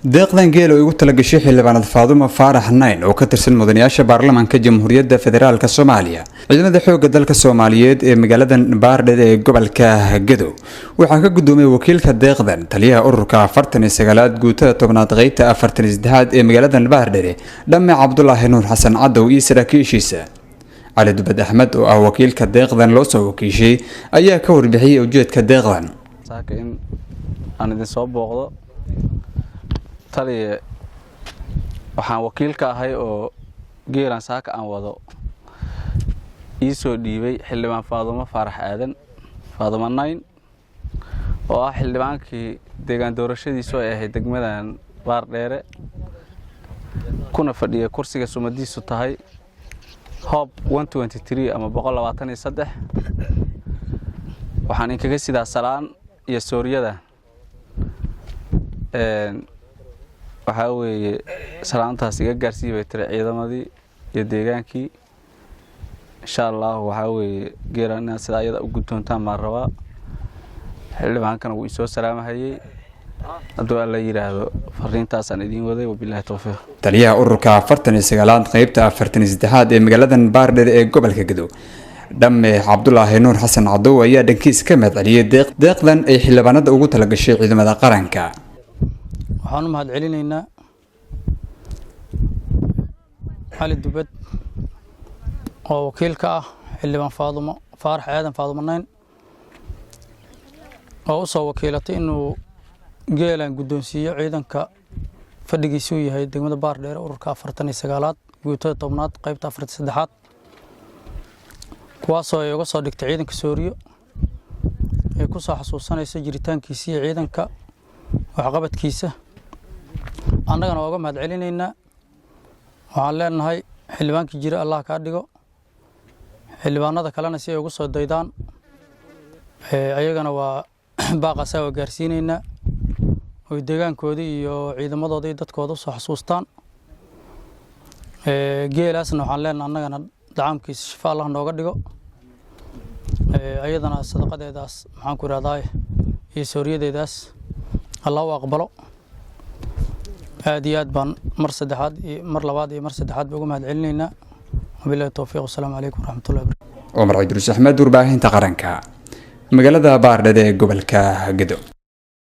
Deeqdan geel oo igu talagashay xildhibaanad Faadumo Faarax Nayn oo ka tirsan mudanayaasha baarlamaanka Jamhuuriyadda Federaalka Soomaaliya, ciidamada xoogga dalka Soomaaliyeed ee magaalada Baardheer ee gobolka Gadow, waxaa ka gudoomiyay wakiilka deeqdan taliyaha ururka 49aad, guutada 10aad, qeybta 43aad ee magaalada Baardheere, Dhamme Cabdulaahi Nuur Xasan Cadow iyo saraakiishiisa. Cali Dubad Axmed oo ah wakiilka deeqdan loo soo wakiishay ayaa ka warbixiyey ujeedka deeqdan. Saaka in aan idin soo booqdo, taliye, waxaan wakiil ka ahay oo geelan saaka aan wado ii soo dhiibay xildhibaan Faadumo Faarax Aadan, Faadumo Nayn, oo ah xildhibaankii deegaan doorashadiisu ay ahayd degmadan Baardheere, kuna fadhiya kursiga sumadiisu tahay Hoob ama 123. Waxaan inkaga sidaa salaan iyo sooriyada. Waxaa weeye, salaantaas iga gaarsii bay tiri ciidamadii iyo deegaankii. Insha Allahu, waxaa weeye geelan inaad sidaa ayada u guddoontaan baan rabaa. Xildhibaankana wuu isoo salaamahayey. Hadduu Alla yidhaahdo, fariintaasaan idiin waday. Wabilaahi towfiiq. Taliyaha ururka 49aad, qeybta 43aad ee magaaladan Baardheer ee gobolka Gadow, Dhamme Cabdulaahi Nuur Xasan Cadow, ayaa dhankiis ka mahad celiyey deeqdan ay xildhibaanada ugu talagashay ciidamada qaranka. Waxaan u mahad celinaynaa Cali Dubad oo wakiil ka ah xildhibaan Faadumo Faarax Aadan, Faadumo Nayn, oo u soo wakiilatay inuu geelan guddoonsiiyo ciidanka fadhigiisuu yahay degmada Baardheere, ururka 49aad, guutada 10aad, qaybta 43aad, kuwaasoo ay uga soo dhigtay ciidanka sooriyo ay ku soo xasuusanayso jiritaankiisa iyo ciidanka waxqabadkiisa. Annagana waa uga mahad celinaynaa. Waxaan leenahay, xildhibaankii jira Allah kaa dhigo, xildhibaanada kalena si ay ugu soo daydaan ayagana waa baaqaasaa waa gaarsiinaynaa, oy deegaankoodii iyo ciidamadooda iyo dadkooda usoo xasuustaan. Geelaasna waxaan leenahay annagana dacaamkiisa shifa Allah nooga dhigo, ayadana sadaqadeedaas, maxaan ku idhahdaa, iyo sooriyadeedaas Allah u aqbalo. Aad iyo aad baan mar saddexaad iyo mar labaad iyo mar saddexaad ba uga mahad celinaynaa. Wabillahi towfiiq. Wasalaamu calaykum waraxmatullahi wabarakatu. Cumar Cidruus Axmed, warbaahinta qaranka, magaalada Baardheer ee gobolka Gedo.